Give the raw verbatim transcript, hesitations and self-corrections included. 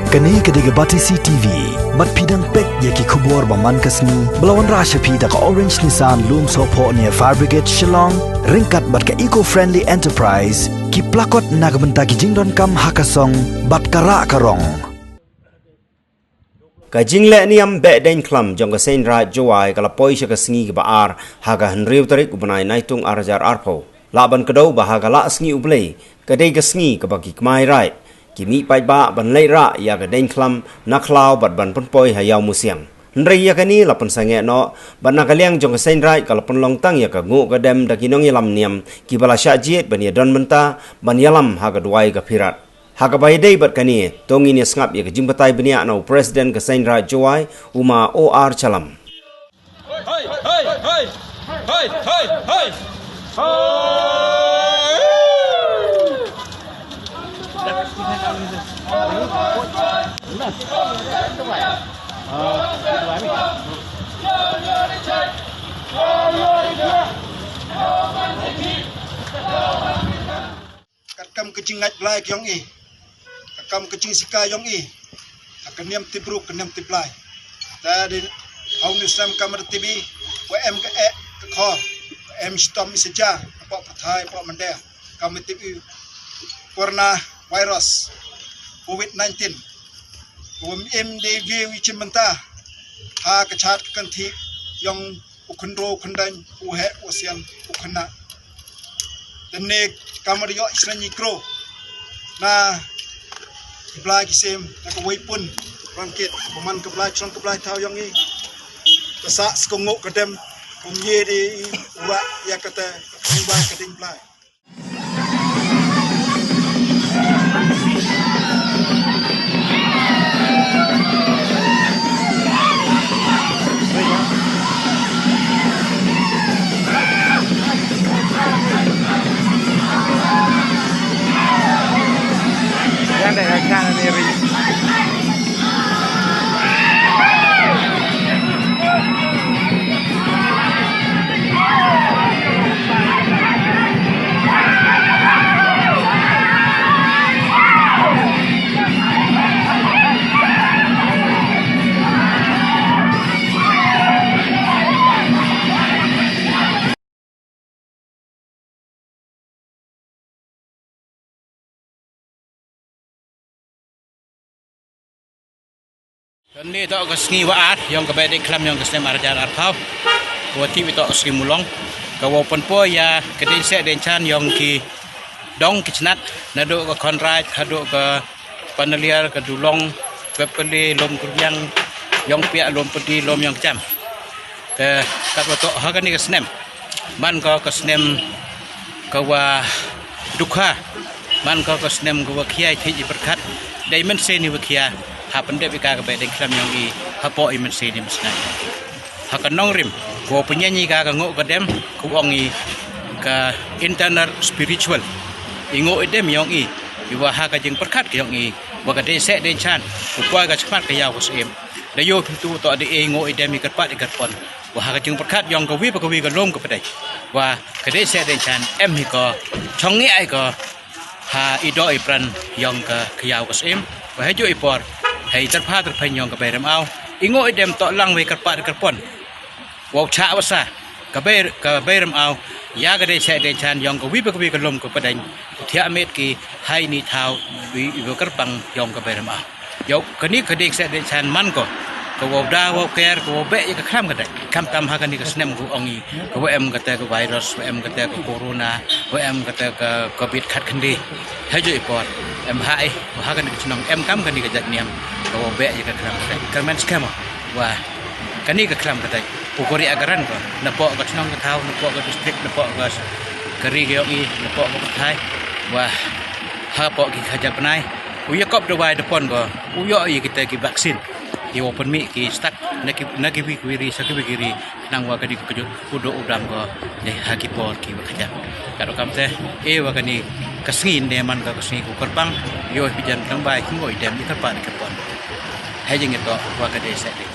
Kane ka dei ka Batesi T V. Bad phi dang peit ïa ki khubor ba man ka sngi ba la wanrah sha phi da ka Orange Nissan Lumsohphoh near Fire Brigade Shillong, ryngkat bad ka Eco Friendly Enterprise, ki plakot na ka bynta ki jingdonkam ha ka song bad ka rah ka rong. Ka jingleh niam beh deiñ khlam jong ka Seiñ Raij Jowai ka la poi sha ka sngi kaba ar ha ka hynriew tarik u bnai Naitung ar hajar arphew. Lah ban kdew ba ha ka Lah Sngi U Blei ka dei ka sngi kaba ki kmai raij ki mih paidbah ban leit rah ïa ka deiñ khlam na khlaw bad ban pynpoi ha Ïawmusiang. Hynrei ïa kane la pynsangeh noh bad na ka liang jong ka Seiñ Raij ka la pynlong tang ïa ka nguh ka dem da ki nongïalam niam kiba la shah jied ban ïadon bynta ban ïalam ha ka duwai ka phirat. Ha kaba ïadei bad kane, to ngin ïa sngap ïa ka jingbatai bniah na u President ka Seiñ Raij Jowai, u Ma O R Chalam. Katkam ka jingngeit Blai ka jong i, katkam ka jingsikai jong i, ha ka niam tip bruk, ka niam tip Blai. Te dei ha une u snem kam da tip i, wa em ka eh ka khor, wa em shitom i saja, hapoh pyrthei, hapoh mynder, kam da tip i, corona virus, covid nineteen. Wa em dei view i chim mynta ha ka chad ka kynthih jong u khynroo u khyndain, u heh u sian, u khynnah. Tynne kam da ïoh i sngewbha i kro na ki blai ki sem, na kawei pun rangkit, ba man ka blai shnong ka blai thaw jong i. Ka sah skongo ka dem, um ye dei i u rah ïa kata ka ding blai, ka ding blai. Kane toh ka sngi wa ar jong ka beh dei khlam jong ka snem ar hajar arphew. Wa tip ito ka sngi mulong, ka wa pynpoi ïa ka dei seh dei chan jong ki dong ki chnat, naduh ka Khonraij haduh ka Panaliar, ka Dulong, Pepkali, Lum Kurbiang, Jong Piah, Lum Pedi, Lum Jong Cham. Te kat wa toh ha kane ka snem, man ka ka snem ka wa dukha, man ka ka snem ka wa khia i thik i pyrkhat. Dei mynsiem i wa khia ha pyndep i ka ka beh dei khlam jong i hapoh i mynsiem i mynsngai. Ha ka nongrim ka wa pynïaid i ka ka nguh ka dem, ka wa ong i ka internal spiritual i nguh i dem jong i, i wa ha ka jingpyrkhat ka jong i wa ka dei seh dei chan, ka poi ka chmat ka ïaw ka syiem. Da ïoh pyntu toh dei i nguh i dem i kyrpad i kyrpon. Wa ha ka jingpyrkhat jong ka wi pa ka wi ka lum ka pdeng, wa ka dei seh dei chan em hi ka chong ngi ai ka ha i doh i pran jong ka ïaw ka syiem. Wa ha ju i por ha i tyrpha tyrpha jong ka Bei Rem Au, i nguh i dem toh lang wa i kyrpad i kyrpon. Wow chah wa sa ka Bei, ka Bei Rem Au ïa ka dei seh dei chan jong ka wi pa ka wi ka lum ka pdeng. U thiah met ki ha i ni thaw i, i wa kyrpang jong ka Bei Rem Au. Ïoh kane ka dei seh dei chan man ko ka wow da wow ker, ka wow beh ïa ka khlam ka dei. Khamtam ha kane ka snem ka ong i ka wa em kata ka virus, wa em kata ka corona, wa em kata ka covid khat khynde. Ha ju i por em ha i wa ha kane ka chnong em kam kane ka jait niam ka wow beh ïa ka khlam ka dei. Ka men skhem wa kane ka khlam ka dei u kori a ka ran ko napoh ka chnong ka thaw, napoh ka district, napoh ka, ka ri ka ïoh i, napoh ka pyrthai. Wa hapoh ki khaja bnai u Jakob da wai da pon ko u ïoh ïa kita ki vaccine, ïa wa pynmih ki stad na ki, na ki wi ki ri sa ki wi ki ri, nang wa ka dei ka kjut u doh u dam ko dei ha ki por ki wa khaja. Ka doh kam te e wa kane ka sngi ne man ka, ka sngi ku kyrpang ïoh pi jan kang bai ki ngoi dem i kyrpang i kyrpon. Hai jing ito wa ka dei seh dei.